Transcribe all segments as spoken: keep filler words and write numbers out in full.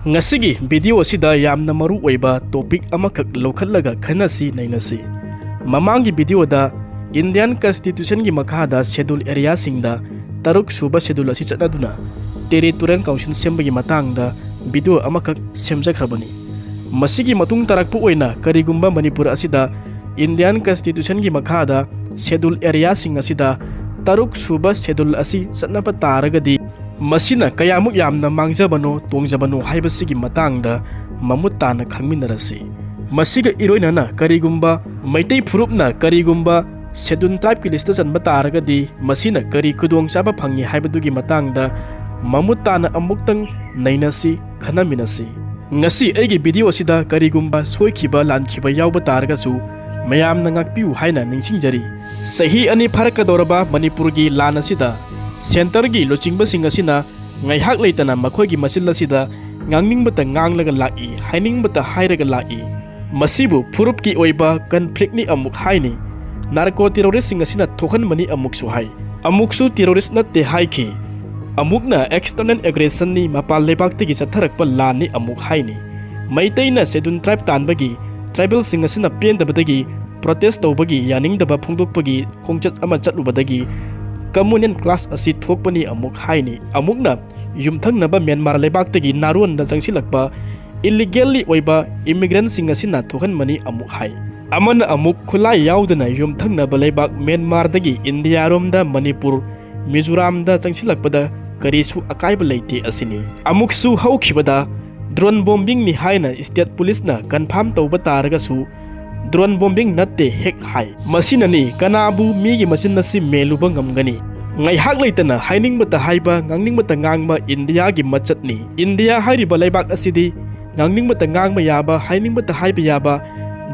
ꯉꯁꯤꯒꯤ video ꯑꯁꯤꯗ ꯌꯥꯝꯅ ꯃꯔꯨ ꯑꯣꯏꯕ topic ꯑꯃꯈꯛ ꯂꯧꯈꯠꯂꯒ ꯈꯟꯅꯁꯤ ꯅꯩꯅꯁꯤ꯫ ꯃꯃꯥꯡꯒꯤ videoꯗ Indian Constitutionꯒꯤ ꯃꯈꯥꯗ schedule areaꯁꯤꯡꯗ ꯇꯔꯨꯛ ꯁꯨꯕ schedule ꯑꯁꯤ ꯆꯠꯅꯗꯨꯅ territorial council ꯁꯦꯝꯕꯒꯤ ꯃꯇꯥꯡꯗ video ꯑꯃꯈꯛ ꯁꯦꯝꯖꯈ꯭ꯔꯕꯅꯤ꯫ ꯃꯁꯤꯒꯤ ꯃꯇꯨꯡ ꯇꯥꯔꯛꯄ ꯑꯣꯏꯅ ꯀꯔꯤꯒꯨꯝꯕ ꯃꯅꯤꯄꯨꯔ ꯑꯁꯤꯗ Indian Constitutionꯒꯤ ꯃꯈꯥꯗ schedule areaꯁꯤꯡ ꯑꯁꯤꯗ ꯇꯔꯨꯛ ꯁꯨꯕ schedule ꯑꯁꯤ ꯆꯠꯅꯕ ꯇꯥꯔꯒꯗꯤ ꯃꯁꯤꯅ ꯀꯌꯥꯃꯨꯛ ꯌꯥꯝꯅ ꯃꯥꯡꯖꯕꯅꯣ ꯇꯣꯡꯖꯕꯅꯣ ꯍꯥꯏꯕꯁꯤꯒꯤ ꯃꯇꯥꯡꯗ ꯃꯃꯨꯠ ꯇꯥꯅ ꯈꯪꯃꯤꯟꯅꯔꯁꯤ꯫ ꯃꯁꯤꯒ ꯏꯔꯣꯏꯅꯅ ꯀꯔꯤꯒꯨꯝꯕ ꯃꯩꯇꯩ ꯐꯨꯔꯨꯞꯅ ꯀꯔꯤꯒꯨꯝꯕ schedule tribeꯀꯤ listꯇ ꯆꯟꯕ ꯇꯥꯔꯒꯗꯤ ꯃꯁꯤꯅ ꯀꯔꯤ ꯈꯨꯗꯣꯡꯆꯥꯕ ꯐꯪꯉꯤ ꯍꯥꯏꯕꯗꯨꯒꯤ ꯃꯇꯥꯡꯗ ꯃꯃꯨꯠ ꯇꯥꯅ ꯑꯃꯨꯛꯇꯪ ꯅꯩꯅꯁꯤ, ꯈꯟꯅꯃꯤꯟꯅꯁꯤ꯫ ꯉꯁꯤ ꯑꯩꯒꯤ video ꯑꯁꯤꯗ ꯀꯔꯤꯒꯨꯝꯕ ꯁꯣꯏꯈꯤꯕ ꯂꯥꯟꯈꯤꯕ ꯌꯥꯎꯕ ꯇꯥꯔꯒꯁꯨ ꯃꯌꯥꯝꯅ ꯉꯥꯛꯄꯤꯌꯨ ꯍꯥꯏꯅ ꯅꯤꯡꯁꯤꯡꯖꯔꯤ꯫ ꯆꯍꯤ ꯑꯅꯤ ꯐꯥꯔꯛꯀꯗꯧꯔꯕ ꯃꯅꯤꯄꯨꯔꯒꯤ ꯂꯥꯟ ꯑꯁꯤꯗ centreꯒꯤ ꯂꯨꯆꯤꯡꯕꯁꯤꯡ ꯑꯁꯤꯅ ꯉꯥꯏꯍꯥꯛ ꯂꯩꯇꯅ ꯃꯈꯣꯏꯒꯤ ꯃꯆꯤꯟ ꯑꯁꯤꯗ ꯉꯥꯡꯅꯤꯡꯕꯇ ꯉꯥꯡꯂꯒ ꯂꯥꯛꯏ, ꯍꯥꯏꯅꯤꯡꯕꯇ ꯍꯥꯏꯔꯒ ꯂꯥꯛꯏ꯫ ꯃꯁꯤꯕꯨ ꯐꯨꯔꯨꯞꯀꯤ ꯑꯣꯏꯕ conflictꯅꯤ ꯑꯃꯨꯛ ꯍꯥꯏꯅꯤ꯫ Narco terroristꯁꯤꯡ ꯑꯁꯤꯅ ꯊꯣꯛꯍꯟꯕꯅꯤ ꯑꯃꯨꯛꯁꯨ ꯍꯥꯏ꯫ ꯑꯃꯨꯛꯁꯨ terrorist ꯅꯠꯇꯦ ꯍꯥꯏꯈꯤ꯫ ꯑꯃꯨꯛꯅ external aggressionnꯤ, ꯃꯄꯥꯟ ꯂꯩꯕꯥꯛꯇꯒꯤ ꯆꯠꯊꯔꯛꯄ ꯂꯥꯟꯅꯤ ꯑꯃꯨꯛ ꯍꯥꯏꯅꯤ꯫ ꯃꯩꯇꯩꯅ schedule tribe ꯇꯥꯟꯕꯒꯤ tribalꯁꯤꯡ ꯑꯁꯤꯅ ꯄꯦꯟꯗꯕꯗꯒꯤ protest ꯇꯧꯕꯒꯤ, ꯌꯥꯅꯤꯡꯗꯕ ꯐꯣꯡꯗꯣꯛꯄꯒꯤ ꯈꯣꯡꯆꯠ ꯑꯃ ꯆꯠꯂꯨꯕꯗꯒꯤ communal clash ꯑꯁꯤ ꯊꯣꯛꯄꯅꯤ ꯑꯃꯨꯛ ꯍꯥꯏꯅꯤ꯫ ꯑꯃꯨꯛꯅ ꯌꯨꯝꯊꯪꯅꯕ ꯃ꯭ꯌꯥꯟꯃꯥꯔ ꯂꯩꯕꯥꯛꯇꯒꯤ ꯅꯥꯔꯣꯟꯗ ꯆꯪꯁꯤꯜꯂꯛꯄ illegally ꯑꯣꯏꯕ immigrantꯁꯤꯡ ꯑꯁꯤꯅ ꯊꯣꯛꯍꯟꯕꯅꯤ ꯑꯃꯨꯛ ꯍꯥꯏ꯫ ꯑꯃꯅ ꯑꯃꯨꯛ ꯈꯨꯠꯂꯥꯏ ꯌꯥꯎꯗꯅ ꯌꯨꯝꯊꯪꯅꯕ ꯂꯩꯕꯥꯛ ꯃ꯭ꯌꯥꯟꯃꯥꯔꯗꯒꯤ ꯏꯟꯗꯤꯌꯥꯔꯣꯝꯗ ꯃꯅꯤꯄꯨꯔ, ꯃꯤꯖꯣꯔꯥꯝꯗ ꯆꯪꯁꯤꯜꯂꯛꯄꯗ ꯀꯔꯤꯁꯨ ꯑꯀꯥꯏꯕ ꯂꯩꯇꯦ ꯑꯁꯤꯅꯤ꯫ ꯑꯃꯨꯛꯁꯨ ꯍꯧꯈꯤꯕꯗ drone bombingꯅꯤ ꯍꯥꯏꯅ state policeꯅ confirm ꯇꯧꯕ ꯇꯥꯔꯒꯁꯨ drone bombing ꯅꯠꯇꯦ ꯍꯦꯛ ꯍꯥꯏ꯫ ꯃꯁꯤꯅꯅꯤ ꯀꯅꯥꯕꯨ ꯃꯤꯒꯤ ꯃꯆꯤꯟ ꯑꯁꯤ ꯃꯦꯜꯂꯨꯕ ꯉꯝꯒꯅꯤ? ꯉꯥꯏꯍꯥꯛ ꯂꯩꯇꯅ ꯍꯥꯏꯅꯤꯡꯕꯇ ꯍꯥꯏꯕ, ꯉꯥꯡꯅꯤꯡꯕꯇ ꯉꯥꯡꯕ ꯏꯟꯗꯤꯌꯥꯒꯤ ꯃꯆꯠꯅꯤ꯫ ꯏꯟꯗꯤꯌꯥ ꯍꯥꯏꯔꯤꯕ ꯂꯩꯕꯥꯛ ꯑꯁꯤꯗꯤ ꯉꯥꯡꯅꯤꯡꯕꯇ ꯉꯥꯡꯕ ꯌꯥꯕ, ꯍꯥꯏꯅꯤꯡꯕꯇ ꯍꯥꯏꯕ ꯌꯥꯕ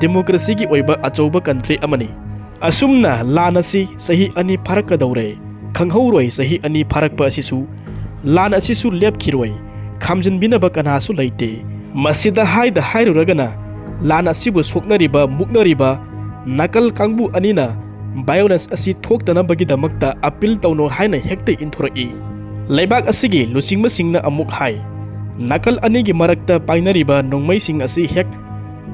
democracyꯒꯤ ꯑꯣꯏꯕ ꯑꯆꯧꯕ country ꯑꯃꯅꯤ꯫ ꯑꯁꯨꯝꯅ ꯂꯥꯟ ꯑꯁꯤ ꯆꯍꯤ ꯑꯅꯤ ꯐꯥꯔꯛꯀꯗꯧꯔꯦ꯫ ꯈꯪꯍꯧꯔꯣꯏ ꯆꯍꯤ ꯑꯅꯤ ꯐꯥꯔꯛꯄ ꯑꯁꯤꯁꯨ꯫ ꯂꯥꯟ ꯑꯁꯤꯁꯨ ꯂꯦꯞꯈꯤꯔꯣꯏ꯫ ꯈꯥꯝꯖꯤꯟꯕꯤꯅꯕ ꯀꯅꯥꯁꯨ ꯂꯩꯇꯦ꯫ ꯃꯁꯤꯗ ꯍꯥꯏꯗ ꯍꯥꯏꯔꯨꯔꯒꯅ ꯂꯥꯟ ꯑꯁꯤꯕꯨ ꯁꯣꯛꯅꯔꯤꯕ, ꯃꯨꯛꯅꯔꯤꯕ ꯅꯥꯀꯜ ꯀꯥꯡꯕꯨ ꯑꯅꯤꯅ violence ꯑꯁꯤ ꯊꯣꯛꯇꯅꯕꯒꯤꯗꯃꯛꯇ appeal ꯇꯧꯅꯧ ꯍꯥꯏꯅ ꯍꯦꯛꯇ ꯏꯟꯊꯣꯔꯛꯏ꯫ ꯂꯩꯕꯥꯛ ꯑꯁꯤꯒꯤ ꯂꯨꯆꯤꯡꯕꯁꯤꯡꯅ ꯑꯃꯨꯛ ꯍꯥꯏ, ꯅꯥꯀꯜ ꯑꯅꯤꯒꯤ ꯃꯔꯛꯇ ꯄꯥꯏꯅꯔꯤꯕ ꯅꯣꯡꯃꯩꯁꯤꯡ ꯑꯁꯤ ꯍꯦꯛ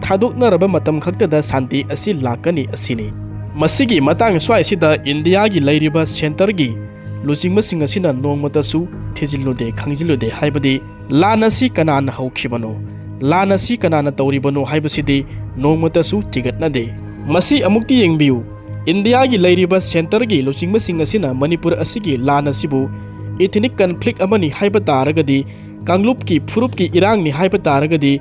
ꯊꯥꯗꯣꯛꯅꯔꯕ ꯃꯇꯝ ꯈꯛꯇꯗ ꯁꯥꯟꯇꯤ ꯑꯁꯤ ꯂꯥꯛꯀꯅꯤ ꯑꯁꯤꯅꯤ꯫ ꯃꯁꯤꯒꯤ ꯃꯇꯥꯡ ꯁ꯭ꯋꯥꯏꯁꯤꯗ ꯏꯟꯗꯤꯌꯥꯒꯤ ꯂꯩꯔꯤꯕ centreꯒꯤ ꯂꯨꯆꯤꯡꯕꯁꯤꯡ ꯑꯁꯤꯅ ꯅꯣꯡꯃꯇꯁꯨ ꯊꯤꯖꯤꯜꯂꯨꯗꯦ, ꯈꯪꯖꯤꯜꯂꯨꯗꯦ ꯍꯥꯏꯕꯗꯤ ꯂꯥꯟ ꯑꯁꯤ ꯀꯅꯥꯅ ꯍꯧꯈꯤꯕꯅꯣ, ꯂꯥꯟ ꯑꯁꯤ ꯀꯅꯥꯅ ꯇꯧꯔꯤꯕꯅꯣ ꯍꯥꯏꯕꯁꯤꯗꯤ ꯅꯣꯡꯃꯇꯁꯨ ꯊꯤꯒꯠꯅꯗꯦ꯫ ꯃꯁꯤ ꯑꯃꯨꯛꯇꯤ ꯌꯦꯡꯕꯤꯌꯨ, ꯏꯟꯗꯤꯌꯥꯒꯤ ꯂꯩꯔꯤꯕ centreꯒꯤ ꯂꯨꯆꯤꯡꯕꯁꯤꯡ ꯑꯁꯤꯅ ꯃꯅꯤꯄꯨꯔ ꯑꯁꯤꯒꯤ ꯂꯥꯟ ꯑꯁꯤꯕꯨ ethnic conflict ꯑꯃꯅꯤ ꯍꯥꯏꯕ ꯇꯥꯔꯒꯗꯤ, ꯀꯥꯡꯂꯨꯞꯀꯤ ꯐꯨꯔꯨꯞꯀꯤ ꯏꯔꯥꯡꯅꯤ ꯍꯥꯏꯕ ꯇꯥꯔꯒꯗꯤ,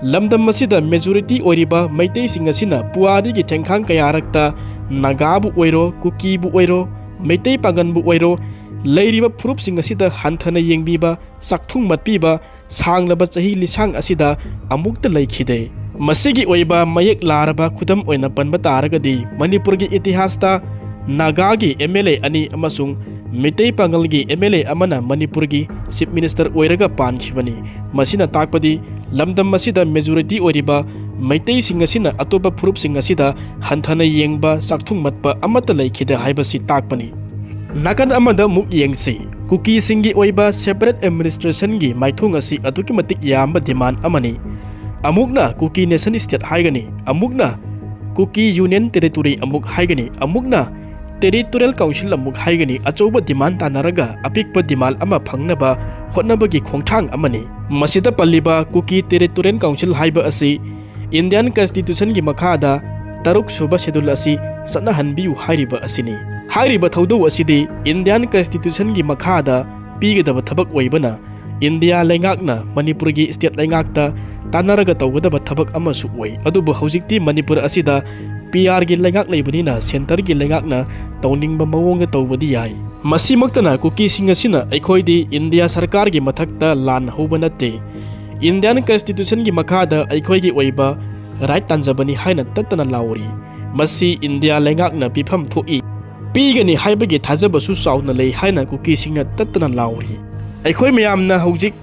ꯂꯝꯗꯝ ꯑꯁꯤꯗ majority ꯑꯣꯏꯔꯤꯕ ꯃꯩꯇꯩꯁꯤꯡ ꯑꯁꯤꯅ ꯄꯨꯋꯥꯔꯤꯒꯤ ꯊꯦꯡꯈꯥꯡ ꯀꯌꯥꯔꯛꯇ ꯅꯥꯒꯥꯕꯨ ꯑꯣꯏꯔꯣ, ꯀꯨꯀꯤꯕꯨ ꯑꯣꯏꯔꯣ, ꯃꯩꯇꯩ ꯄꯥꯉꯟꯕꯨ ꯑꯣꯏꯔꯣ, ꯂꯩꯔꯤꯕ ꯐꯨꯔꯨꯞꯁꯤꯡ ꯑꯁꯤꯗ ꯍꯟꯊꯅ ꯌꯦꯡꯕꯤꯕ, ꯆꯥꯛꯊꯨꯡ ꯃꯠꯄꯤꯕ ꯁꯥꯡꯂꯕ ꯆꯍꯤ ꯂꯤꯁꯥꯡ ꯑꯁꯤꯗ ꯑꯃꯨꯛꯇ ꯂꯩꯈꯤꯗꯦ꯫ ꯃꯁꯤꯒꯤ ꯑꯣꯏꯕ ꯃꯌꯦꯛ ꯂꯥꯔꯕ ꯈꯨꯗꯝ ꯑꯣꯏꯅ ꯄꯟꯕ ꯇꯥꯔꯒꯗꯤ, ꯃꯅꯤꯄꯨꯔꯒꯤ ꯏꯇꯤꯍꯥꯁꯇ ꯅꯥꯒꯥꯒꯤ MLA ꯑꯅꯤ ꯑꯃꯁꯨꯡ ꯃꯤꯇꯩ ꯄꯥꯉꯜꯒꯤ MLA ꯑꯃꯅ ꯃꯅꯤꯄꯨꯔꯒꯤ Chief Minister ꯑꯣꯏꯔꯒ ꯄꯥꯟꯈꯤꯕꯅꯤ꯫ ꯃꯁꯤꯅ ꯇꯥꯛꯄꯗꯤ ꯂꯝꯗꯝ ꯑꯁꯤꯗ majority ꯑꯣꯏꯔꯤꯕ ꯃꯩꯇꯩꯁꯤꯡ ꯑꯁꯤꯅ ꯑꯇꯣꯞꯄ ꯐꯨꯔꯨꯞꯁꯤꯡ ꯑꯁꯤꯗ ꯍꯟꯊꯅ ꯌꯦꯡꯕ, ꯆꯥꯛꯊꯨꯡ ꯃꯠꯄ ꯑꯃꯠꯇ ꯂꯩꯈꯤꯗꯦ ꯍꯥꯏꯕꯁꯤ ꯇꯥꯛꯄꯅꯤ꯫ ꯅꯥꯀꯟ ꯑꯃꯗ ꯑꯃꯨꯛ ꯌꯦꯡꯁꯤ, ꯀꯨꯀꯤꯁꯤꯡꯒꯤ ꯑꯣꯏꯕ separate administrationꯒꯤ ꯃꯥꯏꯊꯣꯡ ꯑꯁꯤ ꯑꯗꯨꯛꯀꯤ ꯃꯇꯤꯛ ꯌꯥꯝꯕ demand ꯑꯃꯅꯤ꯫ ꯑꯃꯨꯛꯅ ꯀꯨꯀꯤ nation state ꯍꯥꯏꯒꯅꯤ, ꯑꯃꯨꯛꯅ ꯀꯨꯀꯤ Union Territory ꯑꯃꯨꯛ ꯍꯥꯏꯒꯅꯤ, ꯑꯃꯨꯛꯅ Territorial Council ꯑꯃꯨꯛ ꯍꯥꯏꯒꯅꯤ꯫ ꯑꯆꯧꯕ demand ꯇꯥꯟꯅꯔꯒ ꯑꯄꯤꯛꯄ demand ꯑꯃ ꯐꯪꯅꯕ ꯍꯣꯠꯅꯕꯒꯤ ꯈꯣꯡꯊꯥꯡ ꯑꯃꯅꯤ꯫ ꯃꯁꯤꯗ ꯄꯜꯂꯤꯕ ꯀꯨꯀꯤ Territorial Council ꯍꯥꯏꯕ ꯑꯁꯤ Indian Constitutionꯒꯤ ꯃꯈꯥꯗ ꯇꯔꯨꯛ ꯁꯨꯕ schedule ꯑꯁꯤ ꯆꯠꯅꯍꯟꯕꯤꯌꯨ ꯍꯥꯏꯔꯤꯕ ꯑꯁꯤꯅꯤ꯫ ꯍꯥꯏꯔꯤꯕ ꯊꯧꯗꯧ ꯑꯁꯤꯗꯤ Indian Constitutionꯒꯤ ꯃꯈꯥꯗ ꯄꯤꯒꯗꯕ ꯊꯕꯛ ꯑꯣꯏꯕꯅ, ꯏꯟꯗꯤꯌꯥ ꯂꯩꯉꯥꯛꯅ ꯃꯅꯤꯄꯨꯔꯒꯤ state ꯂꯩꯉꯥꯛꯇ ꯇꯥꯟꯅꯔꯒ ꯇꯧꯒꯗꯕ ꯊꯕꯛ ꯑꯃꯁꯨ ꯑꯣꯏ꯫ ꯑꯗꯨꯕꯨ ꯍꯧꯖꯤꯛꯇꯤ ꯃꯅꯤꯄꯨꯔ ꯑꯁꯤꯗ PRꯒꯤ ꯂꯩꯉꯥꯛ ꯂꯩꯕꯅꯤꯅ centreꯒꯤ ꯂꯩꯉꯥꯛꯅ ꯇꯧꯅꯤꯡꯕ ꯃꯑꯣꯡꯗ ꯇꯧꯕꯗꯤ ꯌꯥꯏ꯫ ꯃꯁꯤꯃꯛꯇꯅ ꯀꯨꯀꯤꯁꯤꯡ ꯑꯁꯤꯅ ꯑꯩꯈꯣꯏꯗꯤ ꯏꯟꯗꯤꯌꯥ ꯁꯔꯀꯥꯔꯒꯤ ꯃꯊꯛꯇ ꯂꯥꯟ ꯍꯧꯕ ꯅꯠꯇꯦ, Indian Constitutionꯒꯤ ꯃꯈꯥꯗ ꯑꯩꯈꯣꯏꯒꯤ ꯑꯣꯏꯕ right ꯇꯥꯟꯖꯕꯅꯤ ꯍꯥꯏꯅ ꯇꯠꯇꯅ ꯂꯥꯎꯔꯤ꯫ ꯃꯁꯤ ꯏꯟꯗꯤꯌꯥ ꯂꯩꯉꯥꯛꯅ ꯄꯤꯐꯝ ꯊꯣꯛꯏ, ꯄꯤꯒꯅꯤ ꯍꯥꯏꯕꯒꯤ ꯊꯥꯖꯕꯁꯨ ꯆꯥꯎꯅ ꯂꯩ ꯍꯥꯏꯅ ꯀꯨꯀꯤꯁꯤꯡꯅ ꯇꯠꯇꯅ ꯂꯥꯎꯔꯤ꯫ ꯑꯩꯈꯣꯏ ꯃꯌꯥꯝꯅ ꯍꯧꯖꯤꯛ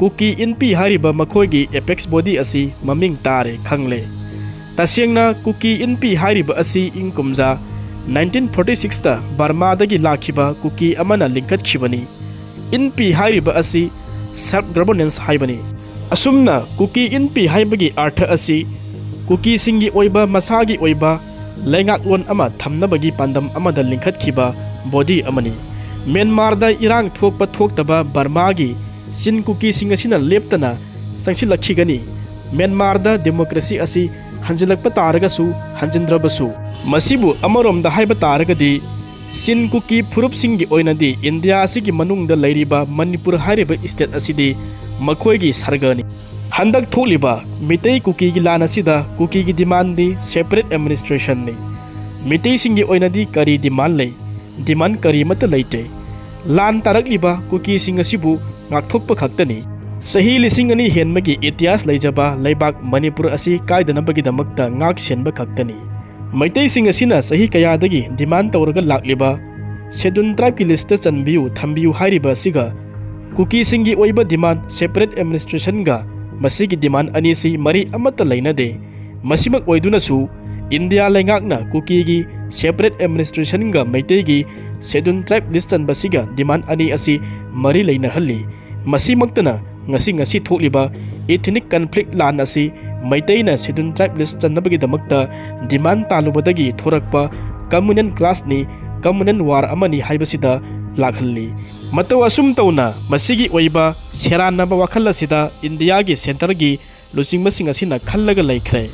ꯀꯨꯀꯤ ꯏꯟꯄꯤ ꯍꯥꯏꯔꯤꯕ ꯃꯈꯣꯏꯒꯤ apex body ꯑꯁꯤ ꯃꯃꯤꯡ ꯇꯥꯔꯦ, ꯈꯪꯂꯦ꯫ ꯇꯁꯦꯡꯅ ꯀꯨꯀꯤ ꯏꯟꯄꯤ ꯍꯥꯏꯔꯤꯕ ꯑꯁꯤ ꯏꯪ ꯀꯨꯝꯖꯥ nineteen forty sixꯇ ꯕꯔꯃꯥꯗꯒꯤ ꯂꯥꯛꯈꯤꯕ ꯀꯨꯀꯤ ꯑꯃꯅ ꯂꯤꯡꯈꯠꯈꯤꯕꯅꯤ꯫ ꯏꯟꯄꯤ ꯍꯥꯏꯔꯤꯕ ꯑꯁꯤ self governance ꯍꯥꯏꯕꯅꯤ꯫ ꯑꯁꯨꯝꯅ ꯀꯨꯀꯤ ꯏꯟꯄꯤ ꯍꯥꯏꯕꯒꯤ ꯑꯔꯊ ꯑꯁꯤ ꯀꯨꯀꯤꯁꯤꯡꯒꯤ ꯑꯣꯏꯕ ꯃꯁꯥꯒꯤ ꯑꯣꯏꯕ ꯂꯩꯉꯥꯛꯂꯣꯟ ꯑꯃ ꯊꯝꯅꯕꯒꯤ ꯄꯥꯟꯗꯝ ꯑꯃꯗ ꯂꯤꯡꯈꯠꯈꯤꯕ body ꯑꯃꯅꯤ꯫ ꯃ꯭ꯌꯥꯟꯃꯥꯔꯗ ꯏꯔꯥꯡ ꯊꯣꯛꯄ ꯊꯣꯛꯇꯕ ꯕꯔꯃꯥꯒꯤ ꯆꯤꯟ ꯀꯨꯀꯤꯁꯤꯡ ꯑꯁꯤꯅ ꯂꯦꯞꯇꯅ ꯆꯪꯁꯤꯜꯂꯛꯈꯤꯒꯅꯤ꯫ ꯃ꯭ꯌꯥꯟꯃꯥꯔꯗ democracy ꯑꯁꯤ ꯍꯟꯖꯤꯜꯂꯛꯄ ꯇꯥꯔꯒꯁꯨ ꯍꯟꯖꯤꯟꯗ꯭ꯔꯕꯁꯨ, ꯃꯁꯤꯕꯨ ꯑꯃꯔꯣꯝꯗ ꯍꯥꯏꯕ ꯇꯥꯔꯒꯗꯤ ꯆꯤꯟ ꯀꯨꯀꯤ ꯐꯨꯔꯨꯞꯁꯤꯡꯒꯤ ꯑꯣꯏꯅꯗꯤ ꯏꯟꯗꯤꯌꯥ ꯑꯁꯤꯒꯤ ꯃꯅꯨꯡꯗ ꯂꯩꯔꯤꯕ ꯃꯅꯤꯄꯨꯔ ꯍꯥꯏꯔꯤꯕ state ꯑꯁꯤꯗꯤ ꯃꯈꯣꯏꯒꯤ ꯁꯔꯒꯅꯤ꯫ ꯍꯟꯗꯛ ꯊꯣꯛꯂꯤꯕ ꯃꯤꯇꯩ ꯀꯨꯀꯤꯒꯤ ꯂꯥꯟ ꯑꯁꯤꯗ ꯀꯨꯀꯤꯒꯤ demandꯗꯤ separate administrationꯅꯤ꯫ ꯃꯤꯇꯩꯁꯤꯡꯒꯤ ꯑꯣꯏꯅꯗꯤ ꯀꯔꯤ demand ꯂꯩ? Demand ꯀꯔꯤꯃꯠꯇ ꯂꯩꯇꯦ꯫ ꯂꯥꯟ ꯇꯥꯔꯛꯂꯤꯕ ꯀꯨꯀꯤꯁꯤꯡ ꯑꯁꯤꯕꯨ ꯉꯥꯛꯊꯣꯛꯄ ꯈꯛꯇꯅꯤ꯫ ꯆꯍꯤ ꯂꯤꯁꯤꯡ ꯑꯅꯤ ꯍꯦꯟꯕꯒꯤ ꯏꯇꯤꯍꯥꯁ ꯂꯩꯖꯕ ꯂꯩꯕꯥꯛ ꯃꯅꯤꯄꯨꯔ ꯑꯁꯤ ꯀꯥꯏꯗꯅꯕꯒꯤꯗꯃꯛꯇ ꯉꯥꯛ ꯁꯦꯟꯕ ꯈꯛꯇꯅꯤ꯫ ꯃꯩꯇꯩꯁꯤꯡ ꯑꯁꯤꯅ ꯆꯍꯤ ꯀꯌꯥꯗꯒꯤ demand ꯇꯧꯔꯒ ꯂꯥꯛꯂꯤꯕ schedule tribeꯀꯤ listꯇ ꯆꯟꯕꯤꯌꯨ, ꯊꯝꯕꯤꯌꯨ ꯍꯥꯏꯔꯤꯕ ꯑꯁꯤꯒ ꯀꯨꯀꯤꯁꯤꯡꯒꯤ ꯑꯣꯏꯕ demand separate administrationꯒ ꯃꯁꯤꯒꯤ demand ꯑꯅꯤꯁꯤ ꯃꯔꯤ ꯑꯃꯠꯇ ꯂꯩꯅꯗꯦ꯫ ꯃꯁꯤꯃꯛ ꯑꯣꯏꯗꯨꯅꯁꯨ ꯏꯟꯗꯤꯌꯥ ꯂꯩꯉꯥꯛꯅ ꯀꯨꯀꯤꯒꯤ separate administrationꯒ ꯃꯩꯇꯩꯒꯤ schedule tribe list ꯆꯟꯕꯁꯤꯒ demand ꯑꯅꯤ ꯑꯁꯤ ꯃꯔꯤ ꯂꯩꯅꯍꯜꯂꯤ꯫ ꯃꯁꯤꯃꯛꯇꯅ ꯉꯁꯤ ꯉꯁꯤ ꯊꯣꯛꯂꯤꯕ ethnic conflict ꯂꯥꯟ ꯑꯁꯤ ꯃꯩꯇꯩꯅ schedule tribe list ꯆꯟꯅꯕꯒꯤꯗꯃꯛꯇ demand ꯇꯥꯜꯂꯨꯕꯗꯒꯤ ꯊꯣꯔꯛꯄ communal clashꯅꯤ, communal war ꯑꯃꯅꯤ ꯍꯥꯏꯕꯁꯤꯗ ꯂꯥꯛꯍꯜꯂꯤ꯫ ꯃꯇꯧ ꯑꯁꯨꯝ ꯇꯧꯅ ꯃꯁꯤꯒꯤ ꯑꯣꯏꯕ ꯁꯦꯔꯥꯟꯅꯕ ꯋꯥꯈꯜ ꯑꯁꯤꯗ ꯏꯟꯗꯤꯌꯥꯒꯤ centreꯒꯤ ꯂꯨꯆꯤꯡꯕꯁꯤꯡ ꯑꯁꯤꯅ ꯈꯜꯂꯒ ꯂꯩꯈ꯭ꯔꯦ꯫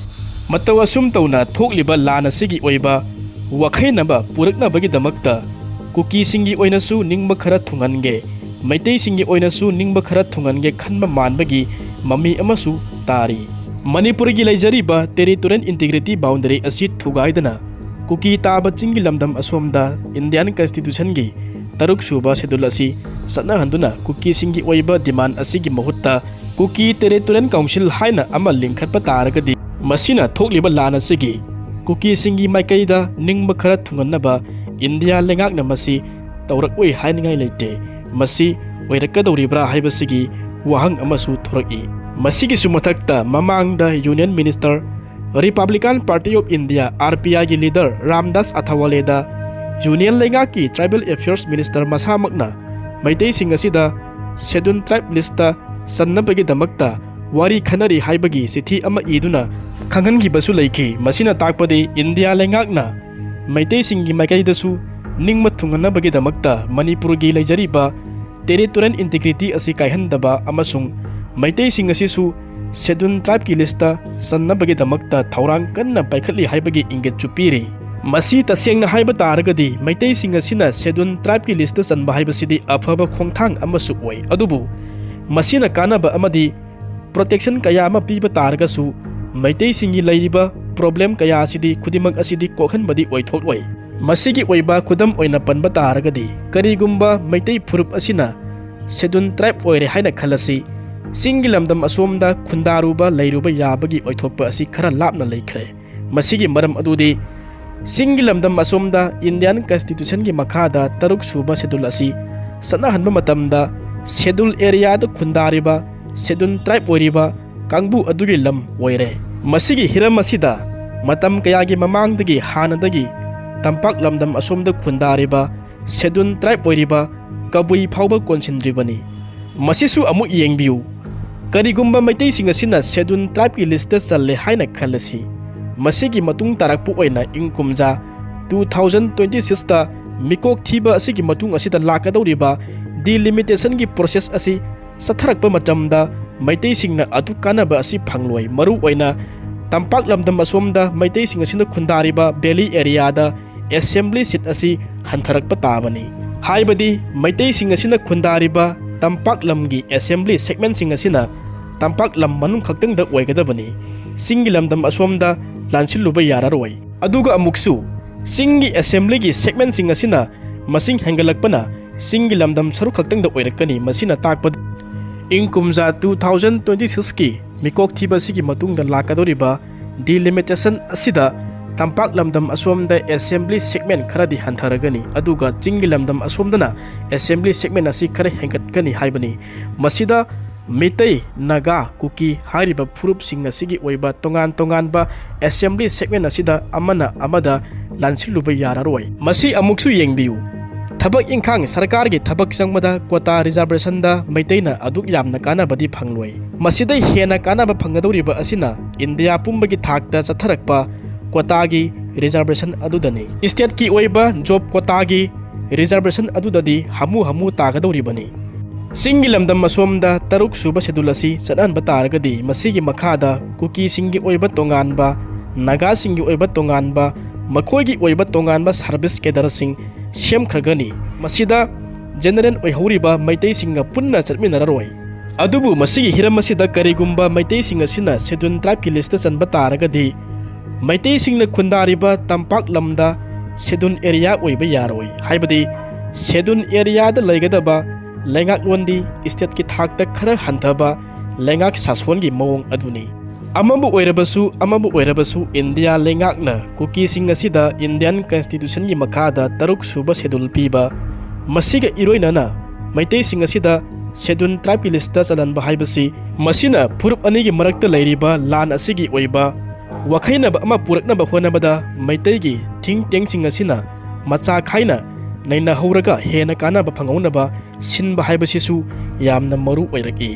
ꯃꯇꯧ ꯑꯁꯨꯝ ꯇꯧꯅ ꯊꯣꯛꯂꯤꯕ ꯂꯥꯟ ꯑꯁꯤꯒꯤ ꯑꯣꯏꯕ ꯋꯥꯈꯩꯅꯕ ꯄꯨꯔꯛꯅꯕꯒꯤꯗꯃꯛꯇ ꯀꯨꯀꯤꯁꯤꯡꯒꯤ ꯑꯣꯏꯅꯁꯨ ꯅꯤꯡꯕ ꯈꯔ ꯊꯨꯡꯍꯟꯒꯦ, ꯃꯩꯇꯩꯁꯤꯡꯒꯤ ꯑꯣꯏꯅꯁꯨ ꯅꯤꯡꯕ ꯈꯔ ꯊꯨꯡꯍꯟꯒꯦ ꯈꯟꯕ ꯃꯥꯟꯕꯒꯤ ꯃꯃꯤ ꯑꯃꯁꯨ ꯇꯥꯔꯤ꯫ ꯃꯅꯤꯄꯨꯔꯒꯤ ꯂꯩꯖꯔꯤꯕ territorial integrity boundary ꯑꯁꯤ ꯊꯨꯒꯥꯏꯗꯅ ꯀꯨꯀꯤ ꯇꯥꯕ ꯆꯤꯡꯒꯤ ꯂꯝꯗꯝ ꯑꯁꯣꯝꯗ Indian Constitutionꯒꯤ ꯇꯔꯨꯛ ꯁꯨꯕ schedule ꯑꯁꯤ ꯆꯠꯅꯍꯟꯗꯨꯅ ꯀꯨꯀꯤꯁꯤꯡꯒꯤ ꯑꯣꯏꯕ demand ꯑꯁꯤꯒꯤ ꯃꯍꯨꯠꯇ ꯀꯨꯀꯤ Territorial Council ꯍꯥꯏꯅ ꯑꯃ ꯂꯤꯡꯈꯠꯄ ꯇꯥꯔꯒꯗꯤ, ꯃꯁꯤꯅ ꯊꯣꯛꯂꯤꯕ ꯂꯥꯟ ꯑꯁꯤꯒꯤ ꯀꯨꯀꯤꯁꯤꯡꯒꯤ ꯃꯥꯏꯀꯩꯗ ꯅꯤꯡꯕ ꯈꯔ ꯊꯨꯡꯍꯟꯅꯕ ꯏꯟꯗꯤꯌꯥ ꯂꯩꯉꯥꯛꯅ ꯃꯁꯤ ꯇꯧꯔꯛꯂꯣꯏ ꯍꯥꯏꯅꯤꯡꯉꯥꯏ ꯂꯩꯇꯦ꯫ ꯃꯁꯤ ꯑꯣꯏꯔꯛꯀꯗꯧꯔꯤꯕ꯭ꯔꯥ ꯍꯥꯏꯕꯁꯤꯒꯤ ꯋꯥꯍꯪ ꯑꯃꯁꯨ ꯊꯣꯔꯛꯏ꯫ ꯃꯁꯤꯒꯤꯁꯨ ꯃꯊꯛꯇ ꯃꯃꯥꯡꯗ Union Minister Republican Party of India, RPIꯒꯤ leader Ramdas ꯑꯊꯥꯋꯥꯂꯦꯗ Union ꯂꯩꯉꯥꯛꯀꯤ Tribal Affairs Minister ꯃꯁꯥꯃꯛꯅ ꯃꯩꯇꯩꯁꯤꯡ ꯑꯁꯤꯗ Scheduled Tribe list ꯆꯟꯅꯕꯒꯤꯗꯃꯛꯇ ꯋꯥꯔꯤ ꯈꯟꯅꯔꯤ ꯍꯥꯏꯕꯒꯤ ꯆꯤꯊꯤ ꯑꯃ ꯏꯗꯨꯅ ꯈꯪꯍꯟꯈꯤꯕꯁꯨ ꯂꯩꯈꯤ꯫ ꯃꯁꯤꯅ ꯇꯥꯛꯄꯗꯤ ꯏꯟꯗꯤꯌꯥ ꯂꯩꯉꯥꯛꯅ ꯃꯩꯇꯩꯁꯤꯡꯒꯤ ꯃꯥꯏꯀꯩꯗꯁꯨ ꯅꯤꯡꯕ ꯊꯨꯡꯍꯟꯅꯕꯒꯤꯗꯃꯛꯇ ꯃꯅꯤꯄꯨꯔꯒꯤ ꯂꯩꯖꯔꯤꯕ territorial integrity ꯑꯁꯤ ꯀꯥꯏꯍꯟꯗꯕ ꯑꯃꯁꯨꯡ ꯃꯩꯇꯩꯁꯤꯡ ꯑꯁꯤꯁꯨ Scheduled Tribeꯀꯤ list ꯆꯟꯅꯕꯒꯤꯗꯃꯛꯇ ꯊꯧꯔꯥꯡ ꯀꯟꯅ ꯄꯥꯏꯈꯠꯂꯤ ꯍꯥꯏꯕꯒꯤ ꯏꯪꯒꯤꯠꯁꯨ ꯄꯤꯔꯤ꯫ ꯃꯁꯤ ꯇꯁꯦꯡꯅ ꯍꯥꯏꯕ ꯇꯥꯔꯒꯗꯤ ꯃꯩꯇꯩꯁꯤꯡ ꯑꯁꯤꯅ Scheduled Tribeꯀꯤ list ꯆꯟꯕ ꯍꯥꯏꯕꯁꯤꯗꯤ ꯑꯐꯕ ꯈꯣꯡꯊꯥꯡ ꯑꯃꯁꯨ ꯑꯣꯏ, ꯑꯗꯨꯕꯨ ꯃꯁꯤꯅ ꯀꯥꯟꯅꯕ ꯑꯃꯗꯤ protection ꯀꯌꯥ ꯑꯃ ꯄꯤꯕ ꯇꯥꯔꯒꯁꯨ ꯃꯩꯇꯩꯁꯤꯡꯒꯤ ꯂꯩꯔꯤꯕ problem ꯀꯌꯥ ꯑꯁꯤꯗꯤ ꯈꯨꯗꯤꯡꯃꯛ ꯑꯁꯤꯗꯤ ꯀꯣꯛꯍꯟꯕꯗꯤ ꯑꯣꯏꯊꯣꯛꯂꯣꯏ꯫ ꯃꯁꯤꯒꯤ ꯑꯣꯏꯕ ꯈꯨꯗꯝ ꯑꯣꯏꯅ ꯄꯟꯕ ꯇꯥꯔꯒꯗꯤ, ꯀꯔꯤꯒꯨꯝꯕ ꯃꯩꯇꯩ ꯐꯨꯔꯨꯞ ꯑꯁꯤꯅ Scheduled Tribe ꯑꯣꯏꯔꯦ ꯍꯥꯏꯅ ꯈꯜꯂꯁꯤ, ꯆꯤꯡꯒꯤ ꯂꯝꯗꯝ ꯑꯁꯣꯝꯗ ꯈꯨꯟꯗꯥꯔꯨꯕ ꯂꯩꯔꯨꯕ ꯌꯥꯕꯒꯤ ꯑꯣꯏꯊꯣꯛꯄ ꯑꯁꯤ ꯈꯔ ꯂꯥꯞꯅ ꯂꯩꯈ꯭ꯔꯦ꯫ ꯃꯁꯤꯒꯤ ꯃꯔꯝ ꯑꯗꯨꯗꯤ ꯆꯤꯡꯒꯤ ꯂꯝꯗꯝ ꯑꯁꯣꯝꯗ Indian Constitutionꯒꯤ ꯃꯈꯥꯗ ꯇꯔꯨꯛ ꯁꯨꯕ schedule ꯑꯁꯤ ꯆꯠꯅꯍꯟꯕ ꯃꯇꯝꯗ schedule areaꯗ ꯈꯨꯟꯗꯥꯔꯤꯕ Scheduled Tribe ꯑꯣꯏꯔꯤꯕ ꯀꯥꯡꯕꯨ ꯑꯗꯨꯒꯤ ꯂꯝ ꯑꯣꯏꯔꯦ꯫ ꯃꯁꯤꯒꯤ ꯍꯤꯔꯝ ꯑꯁꯤꯗ ꯃꯇꯝ ꯀꯌꯥꯒꯤ ꯃꯃꯥꯡꯗꯒꯤ ꯍꯥꯟꯅꯗꯒꯤ ꯇꯝꯄꯥꯛ ꯂꯝꯗꯝ ꯑꯁꯣꯝꯗ ꯈꯨꯟꯗꯥꯔꯤꯕ Scheduled Tribe ꯑꯣꯏꯔꯤꯕ ꯀꯕꯨꯏ ꯐꯥꯎꯕ ꯀꯣꯟꯁꯤꯟꯗ꯭ꯔꯤꯕꯅꯤ꯫ ꯃꯁꯤꯁꯨ ꯑꯃꯨꯛ ꯌꯦꯡꯕꯤꯌꯨ꯫ ꯀꯔꯤꯒꯨꯝꯕ ꯃꯩꯇꯩꯁꯤꯡ ꯑꯁꯤꯅ Scheduled Tribeꯀꯤ listꯇ ꯆꯜꯂꯦ ꯍꯥꯏꯅ ꯈꯜꯂꯁꯤ, ꯃꯁꯤꯒꯤ ꯃꯇꯨꯡ ꯇꯥꯔꯛꯄ ꯑꯣꯏꯅ ꯏꯪ ꯀꯨꯝꯖꯥ two thousand twenty sixꯇ ꯃꯤꯀꯣꯛ ꯊꯤꯕ ꯑꯁꯤꯒꯤ ꯃꯇꯨꯡ ꯑꯁꯤꯗ ꯂꯥꯛꯀꯗꯧꯔꯤꯕ delimitationꯒꯤ process ꯑꯁꯤ ꯆꯠꯊꯔꯛꯄ ꯃꯇꯝꯗ ꯃꯩꯇꯩꯁꯤꯡꯅ ꯑꯗꯨ ꯀꯥꯟꯅꯕ ꯑꯁꯤ ꯐꯪꯂꯣꯏ꯫ ꯃꯔꯨ ꯑꯣꯏꯅ ꯇꯝꯄꯥꯛ ꯂꯝꯗꯝ ꯑꯁꯣꯝꯗ ꯃꯩꯇꯩꯁꯤꯡ ꯑꯁꯤꯅ ꯈꯨꯟꯗꯥꯔꯤꯕ valley areaꯗ assembly seat ꯑꯁꯤ ꯍꯟꯊꯔꯛꯄ ꯇꯥꯕꯅꯤ꯫ ꯍꯥꯏꯕꯗꯤ ꯃꯩꯇꯩꯁꯤꯡ ꯑꯁꯤꯅ ꯈꯨꯟꯗꯥꯔꯤꯕ ꯇꯝꯄꯥꯛ ꯂꯝꯒꯤ assembly segmentꯁꯤꯡ ꯑꯁꯤꯅ ꯇꯝꯄꯥꯛ ꯂꯝ ꯃꯅꯨꯡ ꯈꯛꯇꯪꯗ ꯑꯣꯏꯒꯗꯕꯅꯤ, ꯆꯤꯡꯒꯤ ꯂꯝꯗꯝ ꯑꯁꯣꯝꯗ ꯂꯥꯟꯁꯤꯜꯂꯨꯕ ꯌꯥꯔꯔꯣꯏ꯫ ꯑꯗꯨꯒ ꯑꯃꯨꯛꯁꯨ ꯆꯤꯡꯒꯤ assemblyꯒꯤ segmentꯁꯤꯡ ꯑꯁꯤꯅ ꯃꯁꯤꯡ ꯍꯦꯟꯒꯠꯂꯛꯄꯅ ꯆꯤꯡꯒꯤ ꯂꯝꯗꯝ ꯁꯔꯨꯛ ꯈꯛꯇꯪꯗ ꯑꯣꯏꯔꯛꯀꯅꯤ꯫ ꯃꯁꯤꯅ ꯇꯥꯛꯄꯗꯤ ꯏꯪ ꯀꯨꯝꯖꯥ two thousand twenty sixꯀꯤ ꯃꯤꯀꯣꯛ ꯊꯤꯕ ꯑꯁꯤꯒꯤ ꯃꯇꯨꯡꯗ ꯂꯥꯛꯀꯗꯧꯔꯤꯕ delimitation ꯑꯁꯤꯗ ꯇꯝꯄꯥꯛ ꯂꯝꯗꯝ ꯑꯁꯣꯝꯗ assembly segment ꯈꯔꯗꯤ ꯍꯟꯊꯔꯒꯅꯤ, ꯑꯗꯨꯒ ꯆꯤꯡꯒꯤ ꯂꯝꯗꯝ ꯑꯁꯣꯝꯗꯅ assembly segment ꯑꯁꯤ ꯈꯔ ꯍꯦꯟꯒꯠꯀꯅꯤ ꯍꯥꯏꯕꯅꯤ꯫ ꯃꯁꯤꯗ ꯃꯤꯇꯩ, ꯅꯥꯒꯥ, ꯀꯨꯀꯤ ꯍꯥꯏꯔꯤꯕ ꯐꯨꯔꯨꯞꯁꯤꯡ ꯑꯁꯤꯒꯤ ꯑꯣꯏꯕ ꯇꯣꯉꯥꯟ ꯇꯣꯉꯥꯟꯕ assembly segment ꯑꯁꯤꯗ ꯑꯃꯅ ꯑꯃꯗ ꯂꯥꯟꯁꯤꯜꯂꯨꯕ ꯌꯥꯔꯔꯣꯏ꯫ ꯃꯁꯤ ꯑꯃꯨꯛꯁꯨ ꯌꯦꯡꯕꯤꯌꯨ꯫ ꯊꯕꯛ ꯏꯪꯈꯥꯡ, ꯁꯔꯀꯥꯔꯒꯤ ꯊꯕꯛ ꯆꯪꯕꯗ quota reservationꯗ ꯃꯩꯇꯩꯅ ꯑꯗꯨꯛ ꯌꯥꯝꯅ ꯀꯥꯟꯅꯕꯗꯤ ꯐꯪꯂꯣꯏ꯫ ꯃꯁꯤꯗꯩ ꯍꯦꯟꯅ ꯀꯥꯟꯅꯕ ꯐꯪꯒꯗꯧꯔꯤꯕ ꯑꯁꯤꯅ ꯏꯟꯗꯤꯌꯥ ꯄꯨꯝꯕꯒꯤ ꯊꯥꯛꯇ ꯆꯠꯊꯔꯛꯄ quotaꯒꯤ reservation ꯑꯗꯨꯗꯅꯤ꯫ Stateꯀꯤ ꯑꯣꯏꯕ job quotaꯒꯤ reservation ꯑꯗꯨꯗꯗꯤ ꯍꯥꯃꯨ ꯍꯥꯃꯨ ꯇꯥꯒꯗꯧꯔꯤꯕꯅꯤ꯫ ꯆꯤꯡꯒꯤ ꯂꯝꯗꯝ ꯑꯁꯣꯝꯗ ꯇꯔꯨꯛ ꯁꯨꯕ schedule ꯑꯁꯤ ꯆꯠꯍꯟꯕ ꯇꯥꯔꯒꯗꯤ ꯃꯁꯤꯒꯤ ꯃꯈꯥꯗ ꯀꯨꯀꯤꯁꯤꯡꯒꯤ ꯑꯣꯏꯕ ꯇꯣꯉꯥꯟꯕ, ꯅꯥꯒꯥꯁꯤꯡꯒꯤ ꯑꯣꯏꯕ ꯇꯣꯉꯥꯟꯕ, ꯃꯈꯣꯏꯒꯤ ꯑꯣꯏꯕ ꯇꯣꯉꯥꯟꯕ service cadreꯁꯤꯡ ꯁꯦꯝꯈ꯭ꯔꯒꯅꯤ꯫ ꯃꯁꯤꯗ general ꯑꯣꯏꯍꯧꯔꯤꯕ ꯃꯩꯇꯩꯁꯤꯡꯒ ꯄꯨꯟꯅ ꯆꯠꯃꯤꯟꯅꯔꯔꯣꯏ꯫ ꯑꯗꯨꯕꯨ ꯃꯁꯤꯒꯤ ꯍꯤꯔꯝ ꯑꯁꯤꯗ ꯀꯔꯤꯒꯨꯝꯕ ꯃꯩꯇꯩꯁꯤꯡ ꯑꯁꯤꯅ schedule tribeꯀꯤ listꯇ ꯆꯟꯕ ꯇꯥꯔꯒꯗꯤ ꯃꯩꯇꯩꯁꯤꯡꯅ ꯈꯨꯟꯗꯥꯔꯤꯕ ꯇꯝꯄꯥꯛ ꯂꯝꯗ schedule area ꯑꯣꯏꯕ ꯌꯥꯔꯣꯏ꯫ ꯍꯥꯏꯕꯗꯤ schedule areaꯗ ꯂꯩꯒꯗꯕ ꯂꯩꯉꯥꯛꯂꯣꯟꯗꯤ stateꯀꯤ ꯊꯥꯛꯇ ꯈꯔ ꯍꯟꯊꯕ ꯂꯩꯉꯥꯛ ꯁꯥꯁꯣꯟꯒꯤ ꯃꯑꯣꯡ ꯑꯗꯨꯅꯤ꯫ ꯑꯃꯕꯨ ꯑꯣꯏꯔꯕꯁꯨ, ꯑꯃꯕꯨ ꯑꯣꯏꯔꯕꯁꯨ, ꯏꯟꯗꯤꯌꯥ ꯂꯩꯉꯥꯛꯅ ꯀꯨꯀꯤꯁꯤꯡ ꯑꯁꯤꯗ Indian Constitutionꯒꯤ ꯃꯈꯥꯗ ꯇꯔꯨꯛ ꯁꯨꯕ schedule ꯄꯤꯕ, ꯃꯁꯤꯒ ꯏꯔꯣꯏꯅꯅ ꯃꯩꯇꯩꯁꯤꯡ ꯑꯁꯤꯗ schedule tribeꯀꯤ listꯇ ꯆꯜꯍꯟꯕ ꯍꯥꯏꯕꯁꯤ, ꯃꯁꯤꯅ ꯐꯨꯔꯨꯞ ꯑꯅꯤꯒꯤ ꯃꯔꯛꯇ ꯂꯩꯔꯤꯕ ꯂꯥꯟ ꯑꯁꯤꯒꯤ ꯑꯣꯏꯕ ꯋꯥꯈꯩꯅꯕ ꯑꯃ ꯄꯨꯔꯛꯅꯕ ꯍꯣꯠꯅꯕꯗ ꯃꯩꯇꯩꯒꯤ think tankꯁꯤꯡ ꯑꯁꯤꯅ ꯃꯆꯥ ꯈꯥꯏꯅ ꯅꯩꯅꯍꯧꯔꯒ ꯍꯦꯟꯅ ꯀꯥꯟꯅꯕ ꯐꯪꯍꯧꯅꯕ ꯁꯤꯟꯕ ꯍꯥꯏꯕꯁꯤꯁꯨ ꯌꯥꯝꯅ ꯃꯔꯨ ꯑꯣꯏꯔꯛꯏ꯫